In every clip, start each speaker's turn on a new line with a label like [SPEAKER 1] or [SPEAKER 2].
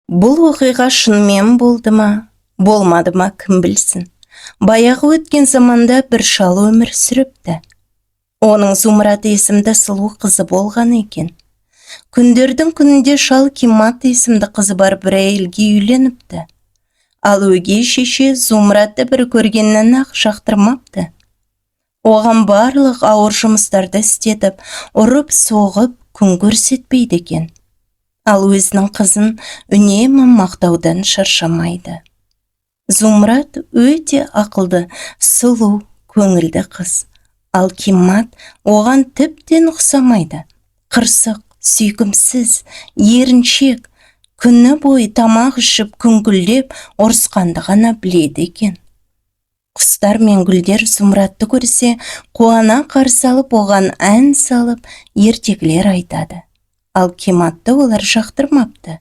[SPEAKER 1] Бұл оқиға шынымен болды ма, болмады ма, кім білсін. Баяғы өткен заманда бір шал өмір сүріпті. Оның Зумрат есімді сұлу қызы болған екен. Күндердің күнінде шал Кимат есімді қызы бар бір әйелге үйленіпті. Ал өгей шеше Зумратты бір көргеннен-ақ жақтырмапты. Оған барлық ауыр жұмыстарды істетіп, ұрып соғып, күн көрсетпейді екен. Ал өзінің қызын үнемі мақтаудан шаршамайды. Зумрат өте ақылды, сұлу, көңілді қыз. Ал Кимат оған тіптен ұқсамайды. Қырсық, сүйкімсіз, еріншек, күні бойы тамақ ішіп, күңкілдеп, ұрысқанды ғана біледі екен. Құстар мен гүлдер Зумратты көрсе, қуана қарсы алып, оған ән салып, ертегілер айтады. Ал Киматты олар жақтырмапты.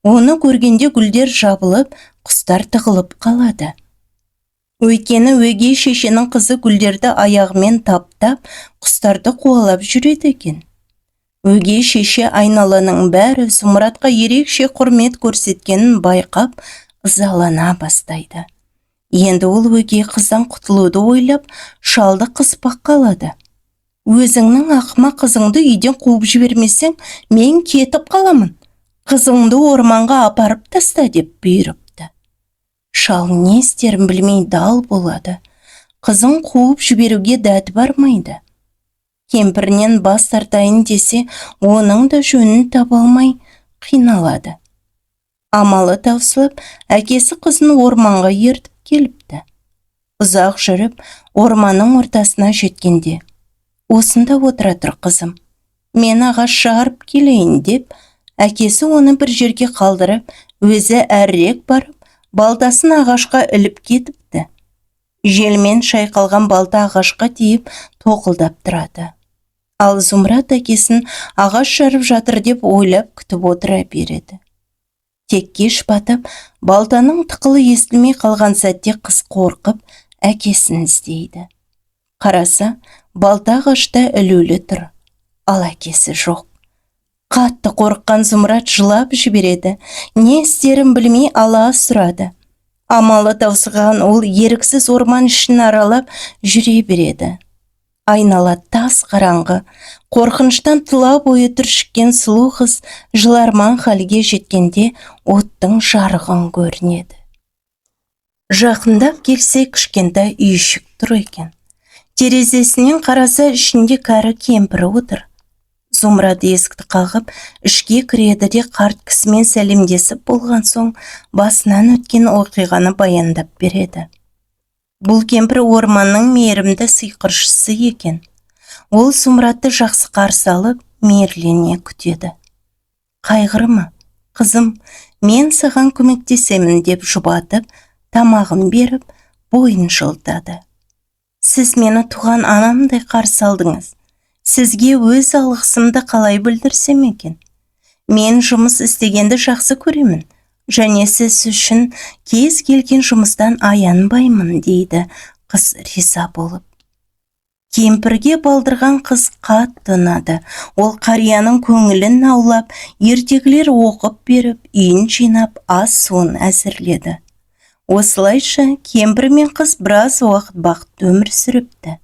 [SPEAKER 1] Оны көргенде гүлдер жабылып, құстар тығылып қалады. Өйткені өгей шешенің қызы гүлдерді аяғымен таптап, құстарды қуалап жүреді екен. Өгей шеше айналаның бәрі Зумратқа ерекше құрмет көрсеткенін байқап, ызалана бастайды. Енді ол өгей қыздан құтылуды ойлап, шалды қыспаққа алады. Өзіңнің ақымақ қызыңды үйден қуып жібермесең, мен кетіп қаламын. Қызыңды орманға апарып таста, деп бұйырыпты. Шал не істерін білмей дал болады. Қызын қуып жіберуге дәті бармайды. Кемпірінен бас тартайын десе, оның да жөнін таба алмай қиналады. Амалы таусылып, әкесі қызын орманға ертіп келіпті. Ұзақ жүріп, орманның ортасына жеткенде: «Осында отыра тұр, қызым, мен ағаш жарып келейін», – деп, әкесі оны бір жерге қалдырып, өзі әрірек барып, балтасын ағашқа іліп кетіпті. Желмен шайқалған балта ағашқа тиіп, тоқылдап тұрады. Ал Зумрат әкесін ағаш жарып жатыр деп ойлап, күтіп отыра береді. Тек кеш батып, балтаның тықылы естілмей қалған сәтте қыз қорқып, әкесін іздейді. Қараса, балта ағашта ілулі тұр, ал әкесі жоқ. Қатты қорыққан Зумрат жылап жібереді, не істерін білмей аласұрады. Амалы таусылған ол еріксіз орман ішін аралап жүре береді. Айнала тас қараңғы. Қорқыныштан тұла бойы түршіккен сұлу қыз жыларман халге жеткенде оттың жарығын көрінеді. Жақындап келсе, кішкентай үйшік тұр екен. Терезесінен қараса, ішінде кәрі кемпірі отыр. Зумрат есікті қағып, ішке кіреді де, қарт кісімен сәлемдесіп болған соң, басынан өткен оқиғаны баяндап береді. Бұл кемпір орманның мейірімді сиқыршысы екен. Ол Зумратты жақсы қарсы алып, мейірлене күтеді. «Қайғырма, қызым, мен саған көмектесемін», – деп жұбатып, тамағын беріп, бойын жылытады. «Сіз мені туған анамдай қарсы алдыңыз. Сізге өз алғысымды қалай білдірсем екен? Мен жұмыс істегенді жақсы көремін және сіз үшін кез келген жұмыстан аянбаймын», – дейді қыз риза болып. Кемпірге балдырған қыз қатты ұнады. Ол қарияның көңілін аулап, ертегілер оқып беріп, үйін жинап, ас суын әзірледі. Осылайша кемпір мен қыз біраз уақыт бақытты өмір сүріпті.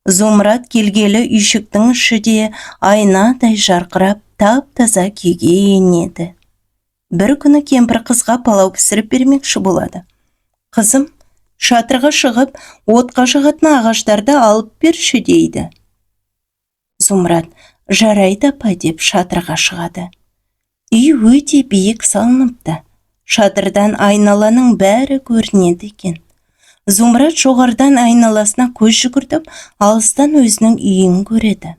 [SPEAKER 1] Зумрат келгелі үйшіктің іші де айнадай жарқырап, тап таза күйге енеді. Бір күні кемпір қызға палау пісіріп бермекші болады. «Қызым, шатырға шығып, отқа жағатын ағаштарды алып берші», – дейді. Зумрат «Жарайды, апа», – деп шатырға шығады. Үй өте биік салыныпты. Шатырдан айналаның бәрі көрінеді екен. Зумрат жоғарыдан айналасына көз жүгіртіп, алыстан өзінің үйін көреді.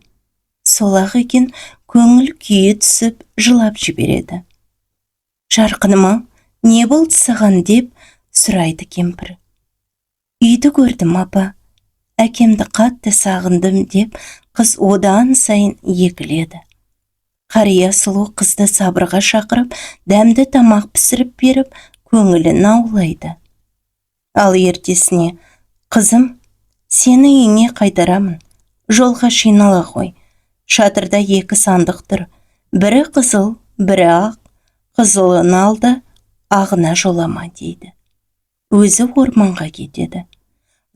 [SPEAKER 1] Сол-ақ екен, көңіл күйі түсіп, жылап жібереді. «Жарқыным, не болды саған?» – деп сұрайды кемпір. «Үйді көрдім, апа, әкемді қатты сағындым», – деп қыз одан сайын егіледі. Қария сұлу қызды сабырға шақырып, дәмді тамақ пісіріп беріп, көңілін аулайды. Ал ертесіне: «Қызым, сені үйіңе қайтарамын, жолға жинала ғой. Шатырда екі сандық тұр, бірі қызыл, бірі ақ. Қызылын ал да, ағына жолама, дейді. Өзі орманға кетеді.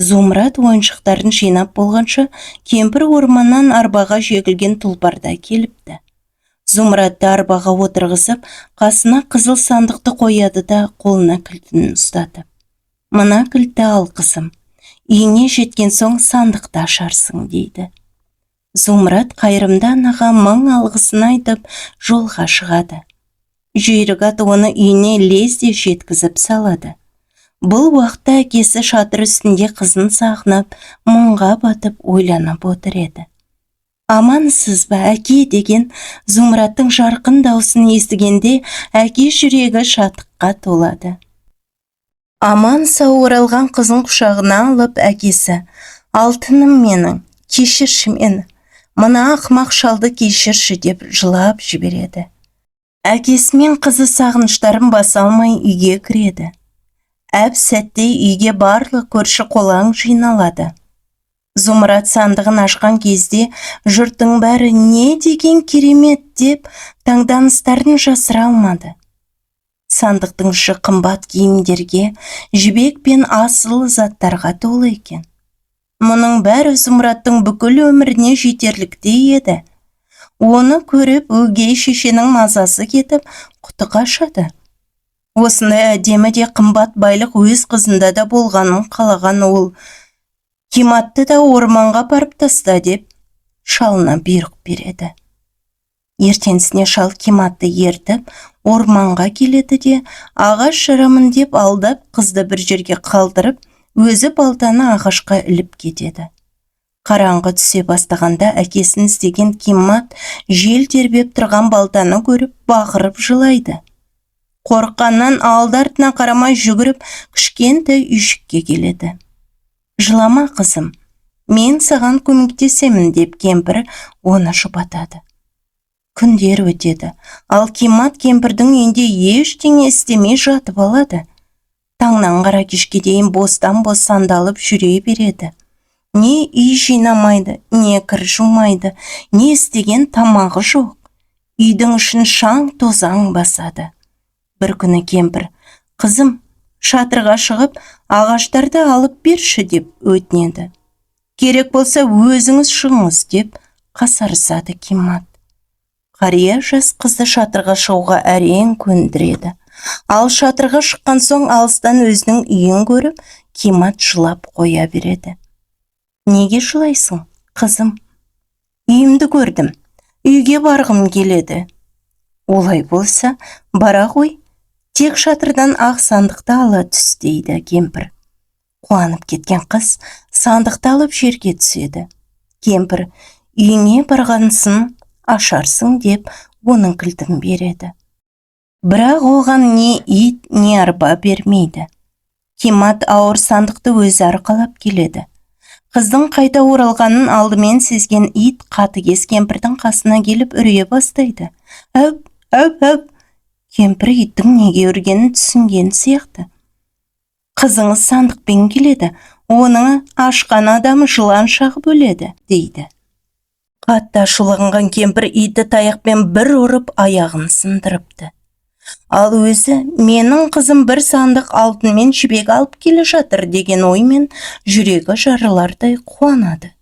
[SPEAKER 1] Зумрад ойыншықтарын жинап болғанша, кемпір орманнан арбаға жегілген тұлпарды әкеліпті. Зумрадты арбаға отырғызып, қасына қызыл сандықты қояды да, қолына кілтін ұстатып: «Мына кілтті ал, қызым, үйіңе жеткен соң сандықты ашарсың», – дейді. Зумрад қайырымды анаға мың алғысын айтып, жолға шығады. Жүйрік ат оны үйіне лезде жеткізіп салады. Бұл уақытта әкесі шатыр үстінде қызын сағынып, мұңға батып, ойланып отыр еді. «Амансыз ба, әке?» деген Зумраттың жарқын даусын естігенде, әке жүрегі шаттыққа толады. Аман сау оралған қызын құшағына алып, әкесі: «Алтыным менің, кешірші мені, мына ақымақ шалды кешірші», – деп жылап жібереді. Әкесі мен қызы сағыныштарын баса алмай үйге кіреді. Әп сәтте үйге барлық көрші қолаң жиналады. Зумрад сандығын ашқан кезде, жұрттың бәрі «Не деген керемет!» деп таңданыстарын жасыра алмады. Сандықтың іші қымбат киімдерге, жібек пен асыл заттарға толы екен. Мұның бәрі Зумраттың бүкіл өміріне жетерліктей еді. Оны көріп, өгей шешенің мазасы кетіп, құты қашады. Осындай әдемі де қымбат байлық өз қызында да болғанын қалаған ол: «Киматты да орманға апарып таста», – деп шалына бұйрық береді. Ертеңсіне шал Киматты ертіп орманға келеді де, ағаш жарамын деп алдап, қызды бір жерге қалдырып, өзі балтаны ағашқа іліп кетеді. Қараңғы түсе бастағанда, әкесін іздеген Кимат жел тербеп тұрған балтаны көріп, бақырып жылайды. Қорыққаннан алды артына қарамай жүгіріп, кішкентай үйшікке келеді. «Жылама, қызым, мен саған көмектесемін», – деп кемпір оны жұбатады. Күндер өтеді, ал Кимат кемпірдің үйінде ештеңе істемей жатып алады. Таңнан қара кешке дейін бостан бос сандалып жүре береді. Не үй жинамайды, не кір жумайды, не істеген тамағы жоқ. Үйдің ішін шаң тозаң басады. Бір күні кемпір: «Қызым, шатырға шығып, ағаштарды алып берші», – деп өтінеді. «Керек болса, өзіңіз шығыңыз», – деп қасарысады Кимат. Қария жас қызды шатырға шығуға әрең көндіреді. Ал шатырға шыққан соң, алыстан өзінің үйін көріп, Кимат жылап қоя береді. «Неге жылайсың, қызым?» «Үйімді көрдім, үйге барғым келеді». «Олай болса, бара ғой, тек шатырдан ақ сандықты ала түс», – дейді кемпір. Қуанып кеткен қыз сандықты алып жерге түседі. Кемпір: «Үйіңе барғансын ашарсың», – деп оның кілтін береді. Бірақ оған не ит, не арба бермейді. Кимат ауыр сандықты өзі арқалап келеді. Қыздың қайта оралғанын алдымен сезген ит қатыгез кемпірдің қасына келіп, үре бастайды: «Әп, әп, әп!» Кемпір иттің неге үргенін түсінген сияқты: «Қызыңыз сандықпен келеді, оның ашқан адамы жылан шағып өледі», – дейді. Қатты ашуланған кемпір итті таяқпен бір ұрып, аяғын сындырыпты. Ал өзі «Менің қызым бір сандық алтын мен жібек алып келе жатыр» деген оймен жүрегі жарылардай қуанады.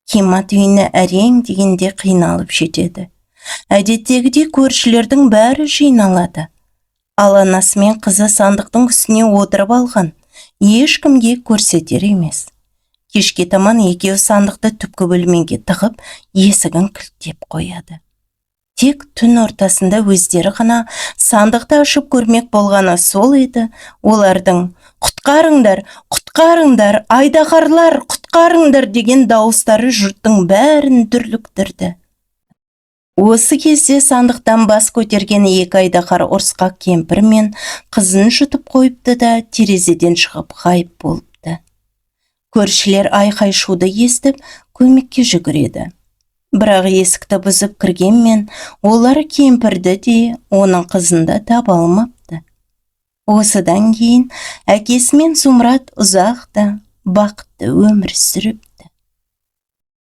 [SPEAKER 1] Кимат үйіне әрең дегенде қиналып жетеді. Әдеттегідей көршілердің бәрі жиналады. Ал анасы мен қызы сандықтың үстіне отырып алған, ешкімге көрсетер емес. Кешке таман екеуі сандықты түпкі бөлмеге тығып, есігін кілттеп қояды. Тек түн ортасында өздері ғана сандықты ашып көрмек болғаны сол еді, олардың «Құтқарыңдар, құтқарыңдар, айдаһарлар, құтқарыңдар!» деген дауыстары жұрттың бәрін дүрліктірді. Осы кезде сандықтан бас көтерген екі айдаһар ұрысқақ кемпір мен қызын жұтып қойыпты да, терезеден шығып ғайып болыпты. Көршілер айқай шуды естіп, көмекке жүгіреді. Бірақ есікті бұзып кіргенмен, олар кемпірді де, оның қызын да таба алмапты. Осыдан кейін әкесі мен Зумрад ұзақ та бақытты өмір сүріпті.